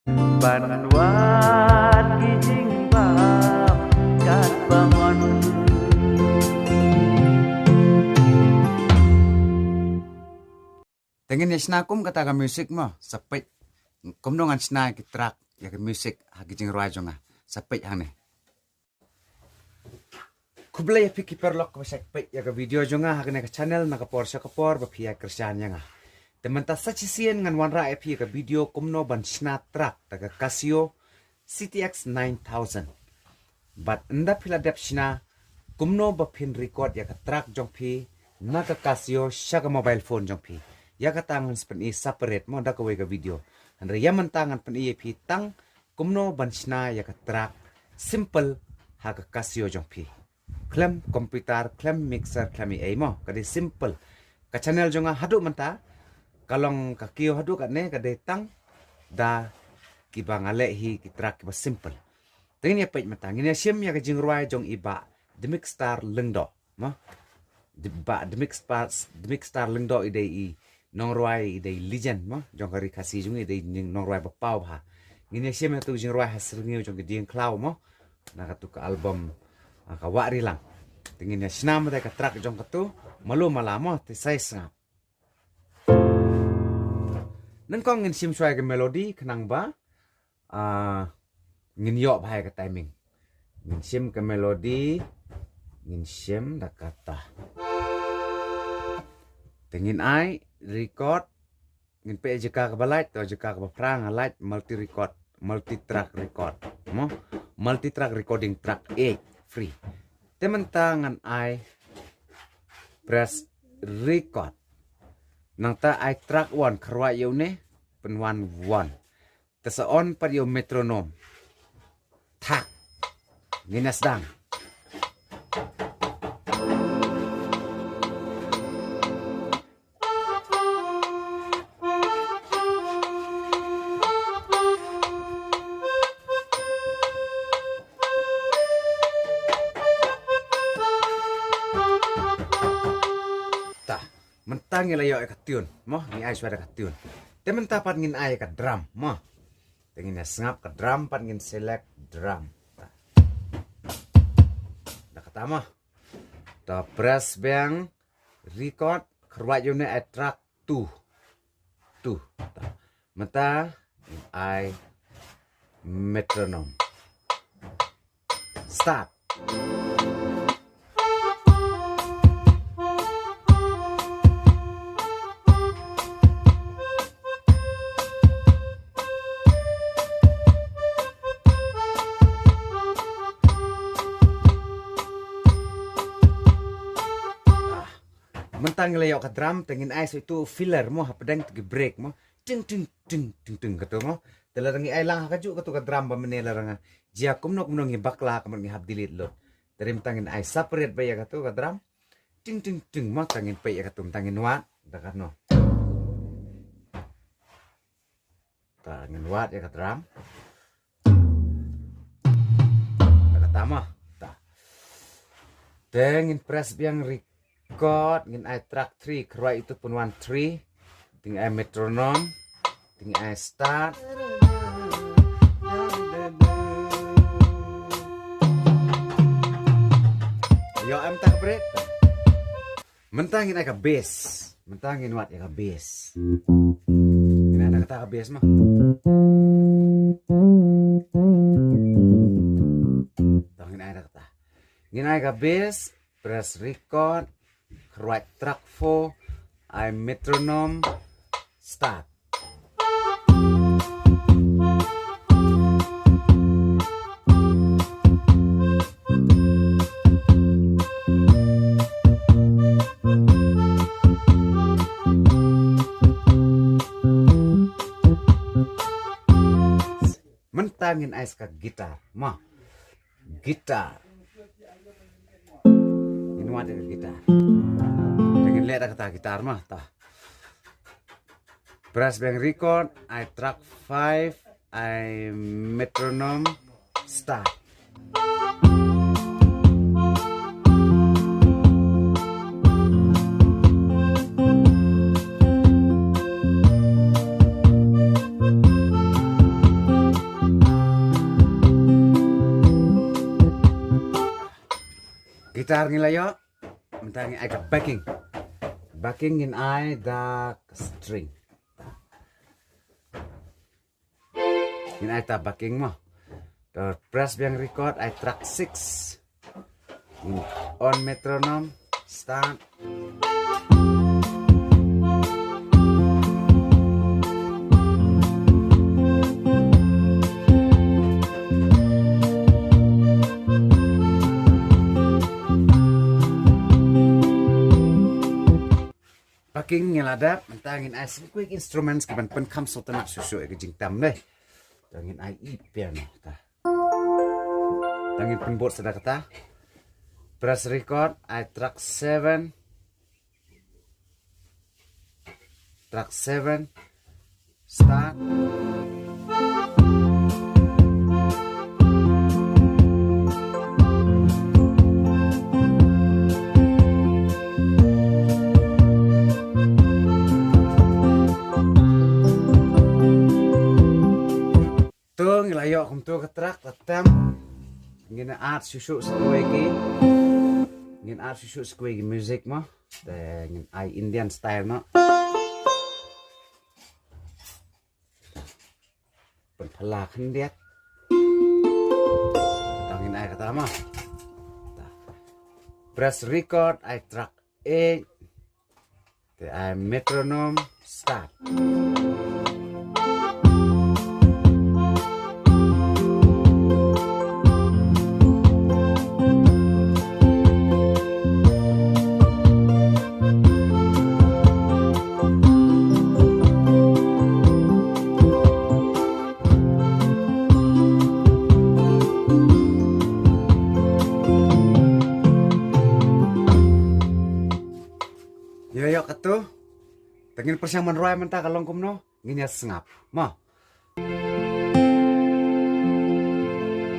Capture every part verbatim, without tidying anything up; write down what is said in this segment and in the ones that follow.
Ban wad ki jingbam kat bangon. Te ngin ïa shna kum kata ka music mo, sa peit kumno ngan shna ki track ïa ka music ha ki jingrwai jong nga. Sa peit hangne. Khublei ïa phi ki paralok ba shait peit ïa ka video jong nga ha kane ka channel na ka por sha ka por ba phi ïa kyrshan ïa nga. Te mynta sa shisien ngan wanrah ïa phi ïa ka video kumno ban shna track da ka Casio C T X nine thousand. Bad ynda phi la dep shna kumno ba phin record ïa ka track jong phi na ka Casio sha ka mobile phone jong phi. Ïa kata ngan sa pyni separate mo da kawei ka video. Hynrei ïa mynta ngan pyni ïa phi tang kumno ban shna ïa ka track simple ha ka Casio jong phi. Khlem computer, khlem mixer, khlem ei ei mo. Ka dei simple. Ka channel jong nga haduh mynta ka long ka kiew haduh katne ka dei tang da kiba nga leh hi ki track kiba simple. Te ngin ïa peit mynta, ngin ïa shim ïa ka jingrwai jong i Bah Dmik Star Lyngdoh mo. Bah Dmik Star, Dmik Star Lyngdoh i dei i nongrwai, i dei legend mo jong ka ri Khasi jong ngi, i dei nongrwai ba paw bha. Ngin ïa shim ïa katu ka jingrwai ha syrngiew jong ka dieng khlaw mo, na katu ka album, ah, ka Wah Rilang. Te ngin ïa shna mynta ka track jong katu, Malu Mala mo, te sa ïa sngap. Nyngkong ngin shim shuwa ïa ka melody khnang ba, ah, ngin ïoh bha ïa ka timing. Ngin shim ka melody, ngin shim da kata. Te ngin ai record, ngin peit jaka kaba lait, to jaka kaba phra nga lait, multi record, multi track record mo. Multi track recording, track eight, free. Te mynta ngan ai press record. Nangta ai track one, kharwai ïa une, pynwan one. Te sa on pat ïa u metronome. Thak. Ngin ïa sdang. Ta. Mynta ngi la ïoh ïa ka tune mo, ngi ai shuwa da ka tune. Te mynta pat ngin ai ïa ka drum mo. Te ngin ïa sngap ka drum pat, ngin select drum. Da kata mo. Ta, press biang, record, kharwai ïa une ai track two. Two. Ta. Mynta ngin ai metronome. Start. Ah, mynta ngi la ïoh ka drum, te ngin ai sa itu filler mo, hapdeng tu ki break mo. Ting, ting, ting, ting, ting, katu mo. Te lada ngi ai lang ha kajuh katu ka drum ba mynne lada nga jia kumno kumno ngi bakla ka mut ngi hap delete lut. Te mynta ngin ai separate bha ïa katu ka drum. Ting, ting, ting mo, ta ngin peit ïa katu, mynta ngin wad da kano. Ta ngin wad ïa ka drum. Da kata mo. Ta. Te ngin press biang record, ngin ai track three, kharwai itu pynwan three. Te ngin ai metronome. Te ngin ai start. Ïoh em ta ka break. Mynta ngin ai ka bass. Mynta ngin wad ïa ka bass. Ngin ai da kata ka bass mo. Tang ngin ai da kata. Ngin ai ka bass, press record, kharwai track four, ai metronome, start. Mynta ngin ai sa ka guitar mo. Guitar. Ngin wad ïa ka guitar. Te ngin leh da kata guitar mo, ta. Press biang record, ai track five, ai metronome, start. Tar ngi la ïoh. Mynta ngin ai ka backing. Backing ngin ai da ka string. Ngin ai ta backing mo. Te press biang record, ai track six. Ngin on metronome, start. Backing ngi la dep, mynta ngin ai sngewbha instruments ki ban pynkham sngewtynnat shuh shuh ïa ka jingtem dei. Te ngin ai e piano ta. Te ngin pynbud sa da kata. Press record, ai track seven. Track seven. Start. To ngi la ïoh kumto ka track, la tem. Ngin add shuh shuh sa kawei ki. Ngin add shuh shuh sa kawei ki music mo. Te ngin ai Indian style mo. Pynphylla khyndiat. Te ngin ai kata mo. Press record, ai track eight. Te ai metronome, start. Ïa, ïa, katu. Te ngin pyrshang ban rwai mynta ka long kumno, ngin ïa sngap. Mo.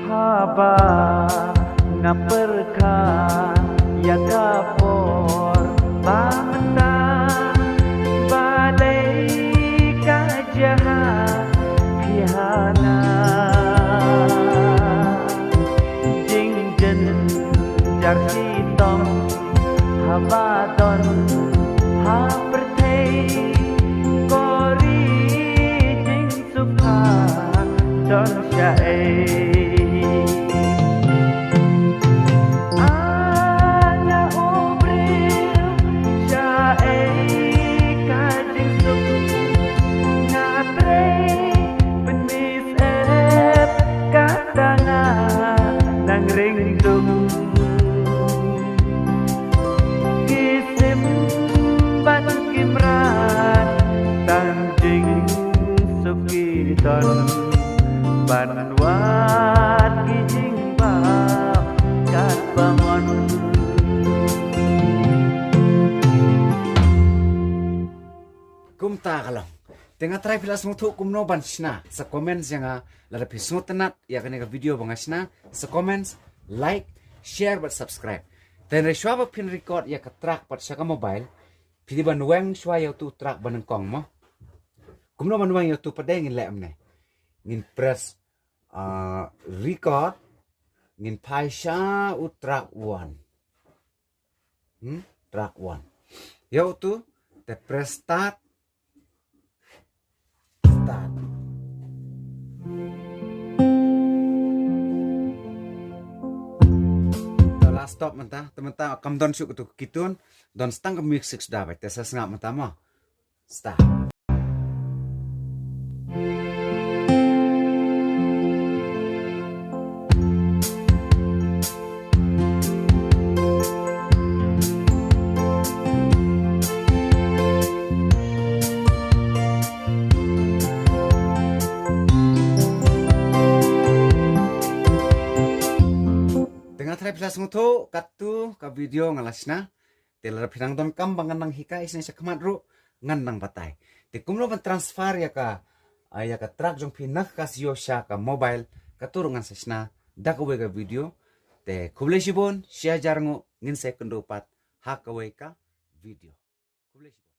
Haba nga pyrkhat ïa ka por ba mynta ba dei ka jaka phi hana jingjynjar shitom haba don ha pyrthei ko ri jing Suk ha don shaei. Ana u briew shaei ka jingsuk. Nga trei pynmih syep kata nga nang ring dum. Ki sim bad ki mrad tang jingsuk ki don ban wad ki jingbam katba mon. Kumta ka long. Te nga trai phi la sngewthuh kumno ban shna. Sa comment ïa nga lada phi sngewtynnat ïa kane ka video ba nga shna. Sa comment, like, share bad subscribe. Te hynrei shuwa ba phin record ïa ka track pat sha ka mobile, phi dei ban weng shuwa ïa utu u track ba nyngkong mo. Kumno ban weng ïa utu pat, dei ngin leh mynne. Ngin press, ah, record, ngin phai sha u track one. Hmm? Track one. Ïa utu, te press start. Start. Te la stop mynta, te mynta kam don shuh katu ki tune, don tang ka music suda beit, te sa sngap mynta mo. Start. Te nga trai phi la sngewthuh, katu ka video nga la shna. Te lada phi nang donkam ba ngan nang hikai shna shakhmat ruh, ngan nang batai. Te kumno ban transfer ïa ka, ah, ïa ka track jong phi na ka Casio sha ka mobile, katu ruh ngan sa shna da kawei ka video. Te khublei shibun, shi hajar nguh, ngin sa ïakynduh pat ha kawei ka video. Khublei shibun.